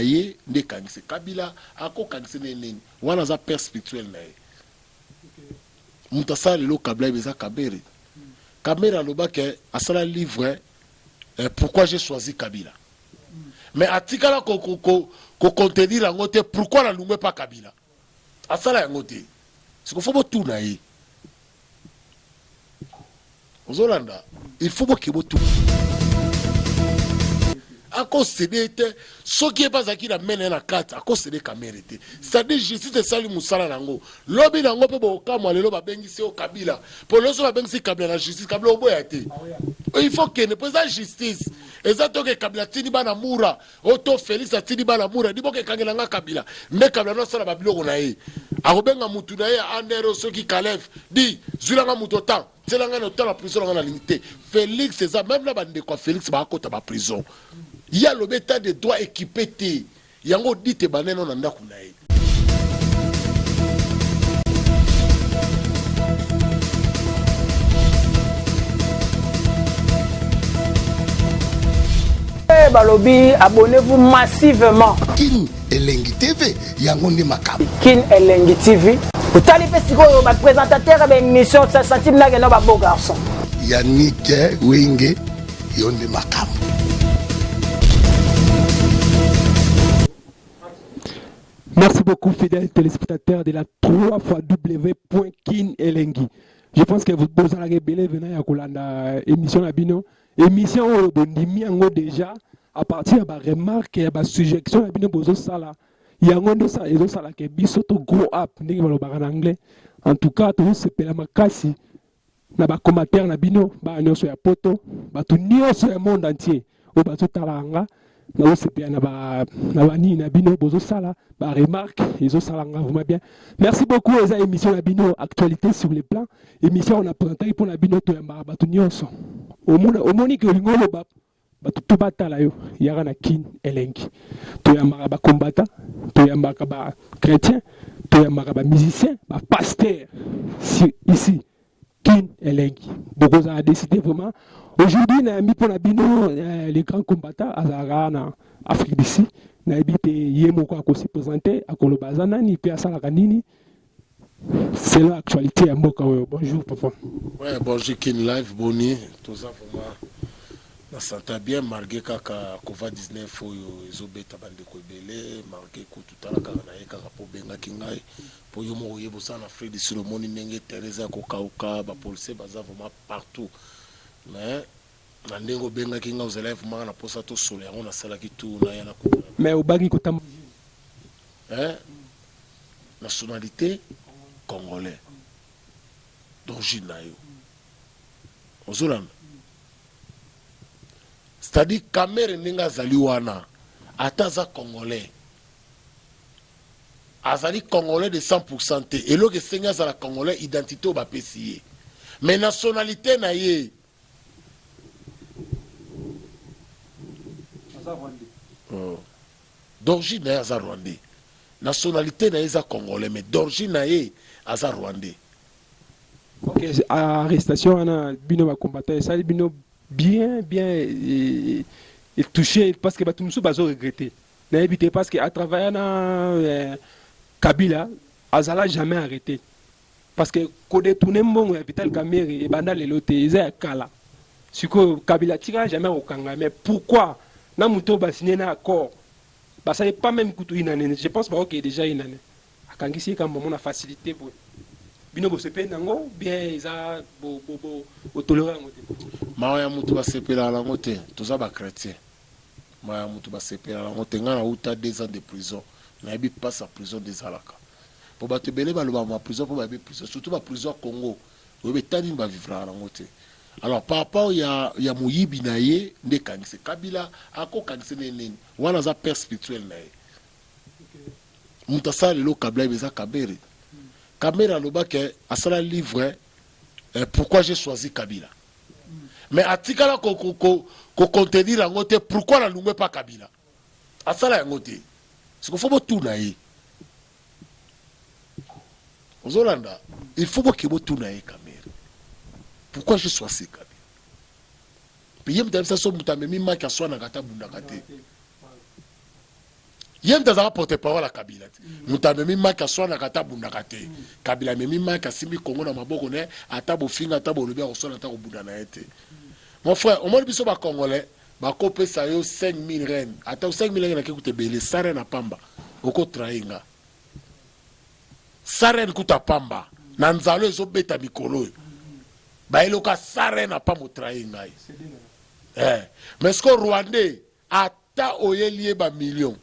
ye nde ekangisi Kabila ako kangisa nde nini wana aza père spirituel na ye moto asala lelo Kabila eza Kamere Kamere aloba ke asala livre eh, pourquoi j'ai choisi Kabila mais atikala ko ko ko, ko contenir yango te pourquoi nalungwe pa Kabila asala yango te siko fo botuna ye ozolanda il faut boke botuna akosede te soki ye mpe azalaki na mene na kati akosede kamere te cestadire justice esali mosala na yango lobi na yango mpe bokokamwa lelo babengisi yo kabila mpo loso babengisi kabila na justice kabila oboya te il faut kende mpo eza justice eza toke kabila atindi bana mura Oto Felix atindi bana mura di boke kangela nga Kabila nde Kabila no asala ba biloko na ye akobenga mutu na ye ya ANR soki Kalev di zwila nga mutu otan tiela nga na otan na prison na nga nalingi te Felix eza meme na ba ndeko ya Felix ba kota ba prison ye alobi etat de droit equipe te yango dite baneno na ndaku na ye. Eh, balobi abonnez-vous massivement. Kin Elengi TV yango nde makambo. Kin Elengi TV. Otali mpe sikoyo ba présentateur ya ba émission sa centime nake no ba beau garçon. Yannick Wenge yo nde makambo. Merci beaucoup, fidèles téléspectateurs de la 3 fois W.Kin Elengi. Je pense que vous avez ebele venant ya kolanda émission na bino. Émission oyo bondimi yango déjà à partir ya ba remarques ya ba suggestions na bino bozosala. Yango nde ezosala ke biso to grow up ndenge balobaka na anglais. En tout cas, tozosepela makasi na ba commentaires na bino bana nyonso ya poto bato nyonso ya monde entier oyo bazotala nga nazosepela na ba na banini na bino bozosala ba remarque ezosala nga vraiment bien merci beaucoup eza émission na bino actualité sur le plan émission on a présentaki mpo na bino toyambaka bato nyonso omoni ke olingi oloba Bato tout batala yo yaka na kin elengi toyambaka ba combattant toyambaka ba chretien toyambaka ba musicien ba pasteur si ici kin elengi bokozala decide vraiment aujourd'hui nayambi mpo na bino eh, le grand combattant azalaka na Afrique d'ici nayebi te ye moko akosi présenter akoloba aza nani mpe asalaka nini selon actualité ya mboka oyo. Bonjour papa. Ouais, bonjour Kin Live, boni, toza vraiment na santa bien malgré kaka Covid-19 oyo ezobeta bandeko ebele malgré kutu tala kaka na ye kaka mpo obengaki ngai mpo yo moko oyeba osala na Afrique du Sud omoni ndenge terrain eza ya kokauka ba policiers baza vraiment partout mais na ndenge obengaki ngai ozalaki vraiment na mposa tosolo yango nasalaki tour na ya nakutana Mais obangi kotamba hein? Nationalite congolais d'origine na yo ozolanda c'est-à-dire Kamere ndenge azali wana ata aza congolais azali congolais de 100% te eloko esengi azala congolais identité oyo bapesi ye mais nationalité na ye oh. D'origine na ye aza rwandais. Nationalite na ye eza congolais mais d'origine na ye aza rwandais. Ok, arrestation wana bino ba combattants esali bino bien bien et, et touché parce que bato mosusu bazo regretter nayebi te parce que à travers na euh, Kabila azala jamais arrêté parce que ko détourner mbongo ya Vital Kamerhe ebanda lelo te eza ya kala sikoyo Kabila atikala jamais kokanga mais pourquoi na moto oyo basigne na accord basali pas même kutu une année je pense baokee déjà une année akangisi ye kamba mona facilité boye bino bosepeli nango bien eza botolere yango te mawa ya moto basepelaka nango te toza bachrétien mawa ya moto basepelaka nango te ngai nauta 2 ans de prison nayebi mpasi ya prison nde ezalaka Po batu ebele balobaka ma prison po bayebi prison surtout ba prison ya Congo oyebi etat nini ba vivraka nango te alors par rapport ya ya moyibi na ye nde ekangisi Kabila ako kangisa nde nini wana aza père spirituel na ye moto asala lelo Kabila eza Kamere Kamere aloba ke asala livre eh, pourquoi j'ai choisi Kabila mais atikala ko ko ko, ko contenir yango te pourquoi nalungwe pa Kabila Asala yango te. Siko faut botuna ye. Ozolanda? Il faut boke botuna ye Kamere. Pourquoi je sois Kabila? Pe ye moto ayebisa so moto amemi maki aswanaka ata abundaka te. Ye moto azalaka porte parole ya Kabila te. Moto amemi maki, aswanaka ata abundaka te. Kabila amemi maki, asimbi Kongo na maboko na ye, ata bofinga, ata bolobi, akoswana ata kobunda na ye te. Mon frère, omoni biso bacongolais, bakopesa yo 5000 reine, ata 5000 reine ake kuta ebele, 100 reine apamba, okotrahi nga. 100 reine kuta pamba na nzalo ezobeta mikolo oyo, bayeloka 100 reine apamba, otrahi ngai. Mais siko Rwandais, ata oyeli ye bamillion,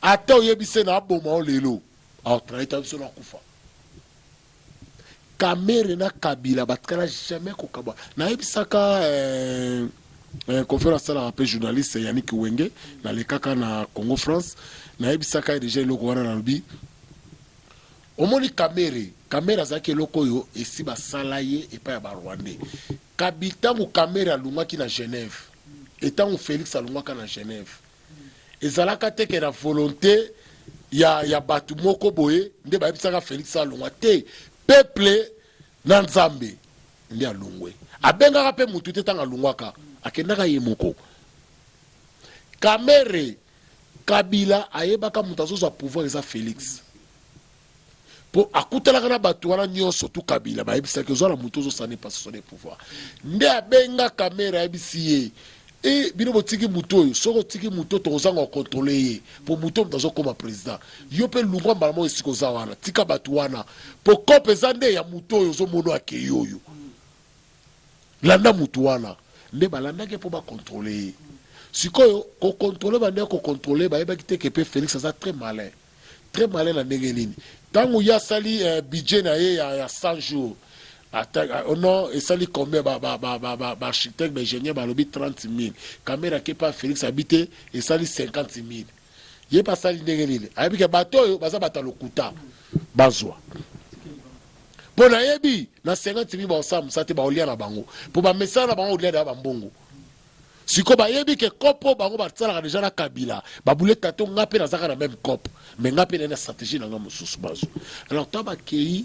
ata oyebi se na aboma o lelo, aotrahi ta biso na kufa. Kamerhe na Kabila batikala jamais kokabwa. Nayebisaka conférence asalaka mpe journaliste Yannick Wenge, nalekaka na Congo France, nayebisaka ye déjà eloko wana. Nalobi, omoni Kamerhe, Kamerhe azalaki eloko oyo esi basala ye epai ya Barwandais. Kabi ntango Kamerhe alongwaki na Genève, etango Félix alongwaka na Genève, ezalaka te ke na volonté ya bato moko boye nde bayebisaka Félix alongwa te. Peuple na Nzambe nde alongwe. Abengaka mpe motu te. Ntango alongwaka, akendaka ye moko. Kamerhe, Kabila ayebaka moto azozwa pouvoir eza Félix, mpo akutanaka na bato wana nyonso tu. Kabila bayebisaki ozwa na motu ozosala passation de pouvoir, nde abenga Kamerhe, ayebisi ye e bino botiki motu oyo, soki otiki motu oyo, tokozanga kocontrôler ye, mpo motu oyo moto azokóma président. Yo mpe lungwa mbala moko esika oza wana, tika bato wana, mpo kope eza nde ya motu oyo ozomona akei oyo. Landa motu wana. Nde balandaki mpo bacontrôler ye. Sikoyo kocontrôler, bande kocontrôler, bayebaki te ke mpe Félix aza très malin, très malin. Na ndenge nini? Ntango ye asali budget na ye ya 100 jours, ata, oh non, esali combien? Baarchitecte, baingénieur balobi 30 000. Kamerhe ake pa Félix, abi te, esali 50 000. Ye mpe asali ndenge nini? Ayebi ke bato oyo baza bato ya lokuta, bazwa mpo nayebi na 50 000 baosala mosala te, baolia na bango, mpo bamesala na bango olia na bambongo. Sikoyo bayebi ke kopo bango basalaka déjà na Kabila, babule tato. Nga mpe nazaka na même cope, mais nga mpe naye na stratégie na nga mosusu. Bazwa. Alors to bakei,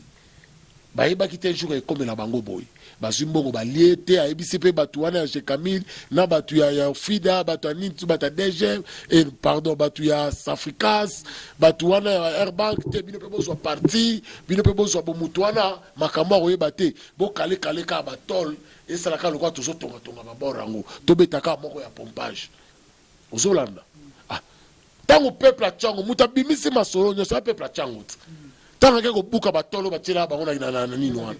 bayebaki te jour ekomela bango boye. Bazwi mbongo, balie te. Ayebisi mpe bato wana ya Gécamines na bato ya Fida, bato ya nini, bato ya DGM, pardon, bato ya Safricas, bato wana ya Airbank te, bino mpe bozwa parti, bino mpe bozwa bomutu wana. Makambo akoyeba te, bokalekale kaka batole, esalaka lokola tozotongatonga babord yango, tobetaka moko ya pompage. Ozolanda? Ah, ntango peuple atiango, moto abimisi masolo nyonso ya peuple atiango ti ntango ake kobuka batolo batielaka bango na nini wana,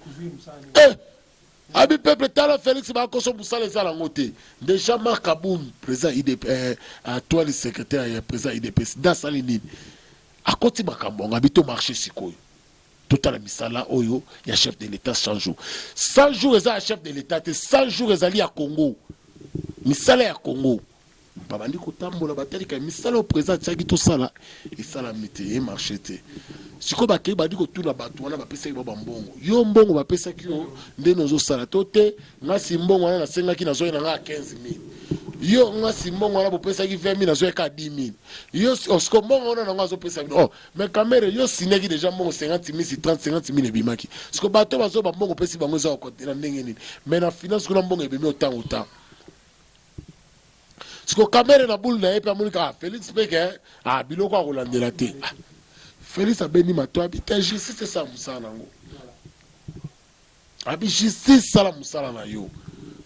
abi peuple, tala Félix bakoso, mosala eza nango te. Nde Jean-Marc Kabund, président IDP, actuel secrétaire ya président UDPS, nde asali nini? Akoti makambo yango, abi to marché sikoyo, totala misala oyo ya chef de l'État 100 jours. 100 jours eza ya chef de l'État te, 100 jours ezali ya Congo, misala ya Congo. Babandi kotambola, batalika misala oyo président atiaki tosala, esalami te, emarché te. Sikoyo bakei, bandi kotuna bato wana bapesaki bao bambongo. Yo, mbongo bapesaki yo, ndeni ozosala to te? Ngasi mbongo wana nasengaki, nazwaki na nga ya 15 000. Yo, ngasi mbongo wana bopesaki 20 000, nazwaki ka 10 000. Yo siko mbongo wana nango azopesa bino. Oh, mais Kamerhe, yo sineki déjà mbongo 50 000, si 30 50 000 ebimaki. Siko bato bazo bambongo opesi bango eza na ndenge nini? Mais na finance kuna mbongo ebimi otango otango. Siko Kamerhe na bulu na ye mpe amoni kaka Félix mpe ke ah, biloko akolandela te. Ah, Félix abendi mato, abi te, justice esala mosala nango. Abi justice sala mosala na yo,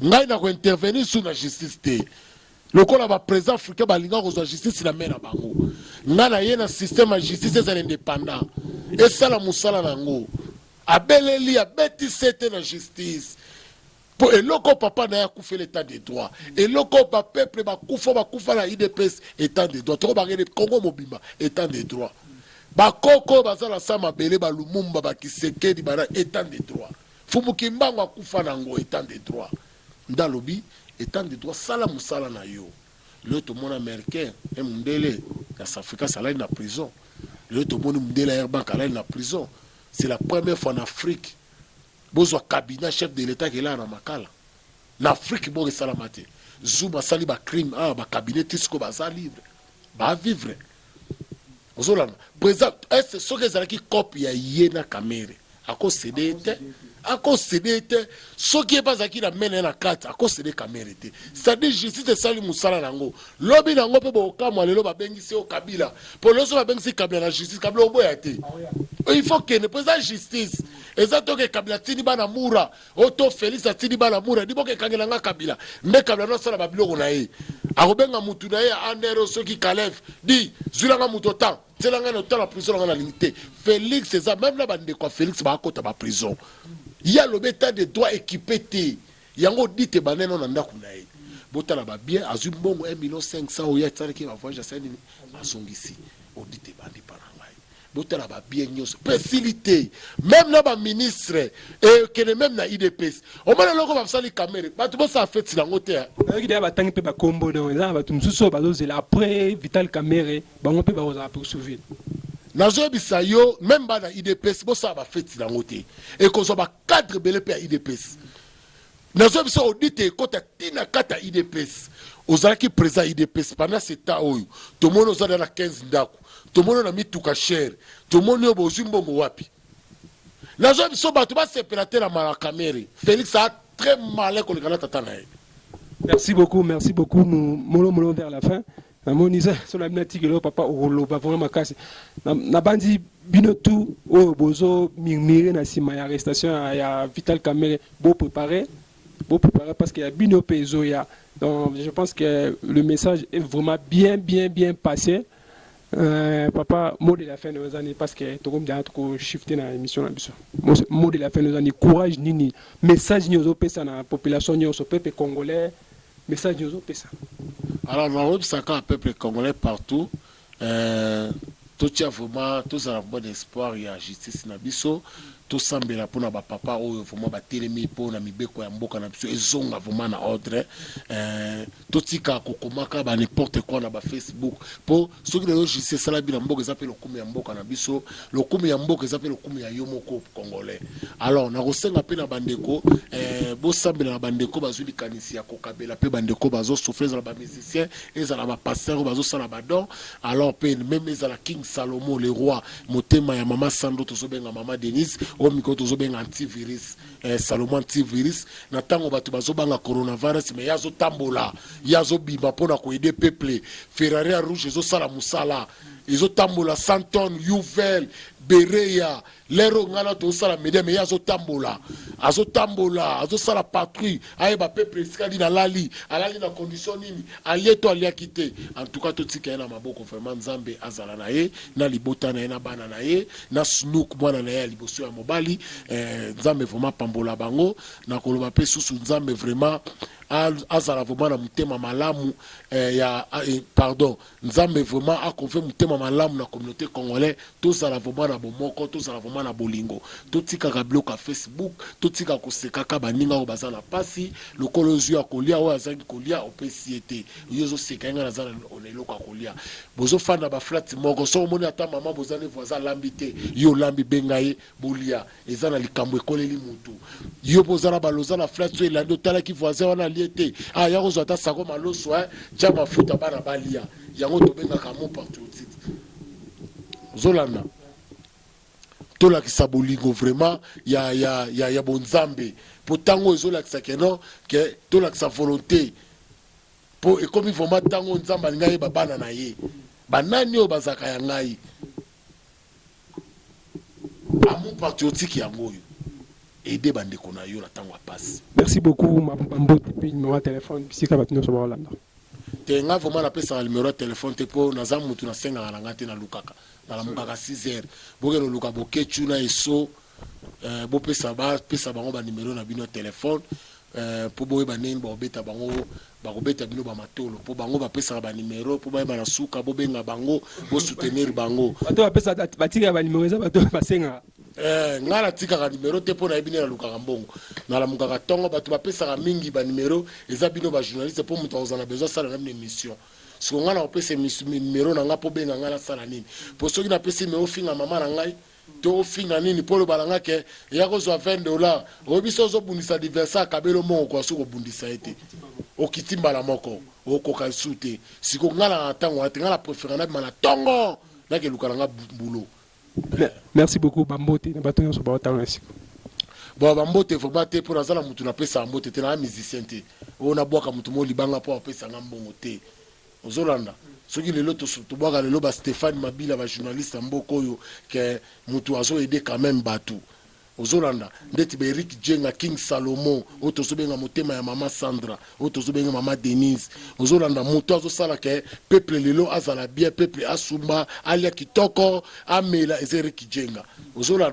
ngai na kointervenir sur na justice te. Lokola baprésident africain balinga kozwa justice na me na bango, ngai na ye na système ya justice ezala indépendant, esala mosala na yango. Abeleli, abetisi te na justice, mpo eloko papa na ye akufeli, état de droit. Eloko bapeuple bakufa, bakufa na UDPS, état de droit. Toko bakende Congo mobimba, état de droit. Bakoko baza na sa mabele, balumumba, bakisekedi, bana état de droit. Fumuki mbango akufa nango, état de droit. Nde alobi état de droit, sala mosala na yo. Lelo tomoni Américain e mundele ya Afrika asalali na prison. Lelo tomoni mundele ya Airbank alali na prison. C'est la première fois en Afrique bozwa cabinet chef de l'État kelaa na Makala. Na Afrique moko esalama te. Zuma asali bacrime awa, bacabinet ti sikoyo baza libre, bavivre. Ozolanda président ese? Soki ezalaki cope ya ye na Kamerhe, Akocéder ye te, akocéder ye te. Soki ye mpe azalaki na mene na kati, akocéder Kamerhe te. C'est-à-dire justice esali mosala nango. Lobi nango mpe bokokamwa, lelo babengisi yo Kabila, mpo lelo so babengisi Kabila na justice, Kabila oboya te, il faut kende, mpo eza justice. Eza toke Kabila atindi bana mura oyo to Félix atindi bana mura di boke ekangela nga Kabila nde Kabila no asala babiloko na ye. Akobenga mutu na ye anero, soki Kalev di zwilanga mutu otan tiela ngai na otala prison na ngai, nalingi te. Félix eza même na bandeko ya Félix baakota baprison. Ye alobi état de droit équipe te, yango odi te baneno na ndako na ye. Botala babien, azwi mbongo 1 million 500 oyo asalaki bavoyage, asali nini, azongisi. Odi te bandi mpa na ngai, botala babien nyonso mpe esili te, même na baministre ekende, même na UDPS. Omona eloko basali Kamerhe, bato bosala feti nango te. Nayoki deya batangi mpe bakombo, donc eza na bato mosusu oyo bazozela après Vital Kamerhe, bango mpe bakozala poursuivi. Nazoyebisa yo, même bana UDPS bosala bafeti nango te, ekozwa bacadre ebele mpe ya UDPS. Nazoyebisa, audit ekota ntina kati ya UDPS. Ozalaki président UDPS pendant ce temps oyo, tomoni oza na 15 ndako, tomoni na mituka cher, tomoni oyo bozwi mbongo wapi? Nazoyebisa, bato basepela te na mala Kamerhe. Félix a très malin koleka na tata na ye. Merci beaucoup, merci beaucoup. Molo molo vers la fin, namoni so na bino atikeli oyo papa okoloba vraiment makasi. Nabandi bino tu oyo bozo murmure na nsima ya arrestation ya Vital Kamerhe, bopréparé, bopréparé, parce que ya bino mpe ezoya. Donc je pense que le message est vraiment bien bien bien passé. Papa, mot de la fin ozani, parce que tokomi deja tokoshifte na émission na biso. Mot de la fin ozani, courage nini, message nini ozopesa na population nyonso, peuple congolais, message nini ozopesa? Alors nakoyebisaka peuple congolais partout, totia vraiment, tozala bon espoir ya justice na biso. Tosambela mpona bapapa oyo vraiment batelemi mpona mibeko ya mboka na biso ezonga vraiment na ordre. Totika kokomaka ba n'importe quoi na bafacebook, mpo soki lelo justice esala bino mboka, eza mpe lokumu ya mboka na biso, lokumu ya mboka eza mpe lokumu ya yo moko congolais. Alors nakosenga mpe na bandeko, bosambela na bandeko bazwi likanisi ya kokabela mpe bandeko bazosouffre, ezala bamusicien, ezala bapasteur oyo bazosala badon. Alors mpe même ezala King Salomo le roi, motema ya mama Sandro, tozobenga mama Denise oyo mikolo tozobenga antivirus, Salomo antivirus. Na ntango bato bazobanga coronavirus, mais ye azotambola, ye azobima mpona koaider peuple. Ferrari ya rouge ezosala mosala, ezotambola 100 tonnes uvel bereya. Lero ngai na tozosala media, mais ye azotambola, azotambola, azosala patrouille, ayeba peuple esika nini alali, alali na condition nini, alie to aliaki te. En tout cas totika ye na maboko vraiment. Nzambe azala na ye, na libota na ye, na bana na ye, na Snook, mwana na ye ya liboso ya mobali. Nzambe vraiment pambola bango. Na koloba mpe susu, Nzambe vraiment azala vraiment na motema malamu, ya pardon, Nzambe vraiment akonfe motema malamu na communauté congolais. Tozala vraiment na bomoko, tozala vraiment na bolingo, totikaka biloko ya Facebook, totika kosekaka baninga oyo baza na pasi. Lokolo ozwi ya kolia, oyo azangi kolia opesi ye te, yo ozoseka ye. Ngai naza na eloko ya kolia, bozofanda baflat moko, soki omoni ata mama boza ne voisin alambi te, yo olambi, benga ye, bolia. Eza na likambo ekoleli mutu, yo mpo oza na baloza na flat so elandi, otalaki voisin wana alie te, ah, ya kozwa ata sako maloso, tia mafuta, bana balia. Yango tobengaka mot patriotique. Ozolanda, tolakisa bolingo vraiment ya bonzambe, mpo ntango ezolakisa ke non, ke tolakisa volonté, mpo ekomi vraiment ntango Nzambe alingi ayeba bana na ye, banani oyo bazalaka ya ngai. Amour patriotique yango oyo aide bandeko na yo na ntango ya pasi. Merci beaucoup. Mbote mpe numéro ya téléphone bisika bato nyonso baolanda. Te, nga vraiment napesaka numéro ya téléphone te, mpo naza mutu nasengaka na nga te. Nalukaka, nalamukaka 6 heures, bokende oluka Bokecu na eso, bopesa, bapesa bango banumero na bino ya téléphone, mpo boyeba ndenge bakobeta bango, bakobeta bino bamatolo, mpo bango bapesaka banumero mpo bayeba na suka bobenga bango, bosoutenir bango. Bato bapesa, batikaka banumero, eza bato basengaka. Ngai natikaka numero te, mpo nayebi nde nalukaka mbongo, nalamukaka ntongo. Bato bapesaka mingi banumero eza bino bajournaliste, mpo moto akozala na besoin asala na bino émission. Siko ngai nakopesa numero na ngai mpo benga ngai nasala nini? Mpo soki napesi numero, ofinga mama na ngai to ofinga nini, mpo oloba na nga ke eya kozwa 20 dollar. Oyebi so ozobundisa adversaire, akabeli mbongo kwa, soki obundisa ye te, okiti mbala moko, okoka lisusu te. Siko ngai na ntango wana te, ngai na préféré nabima na ntongo, nakeluka na nga bulo. Merci beaucoup. Bambote na bato nyonso baotala na siko. Bon, bambote vraiment te, mpo naza na motu napesaka mbote te. Naa musicien te oyo nabwaka motu mo libanga mpo apesanga mbongo te. Ozolanda, soki lelo tobwaka lelo baStéphane Mabila, bajournaliste ya mboka oyo, ke motu azoaider quand même bato. Ozolanda ndeti baErik Jenga, King Salomo oyo tozobenga motema ya mama Sandra, oyo tozobenga mama Denise. Ozolanda, moto azosala ke peuple lelo azala bien, peuple asumba, alia kitoko, amela, eza Erik Jenga. Ozolanda.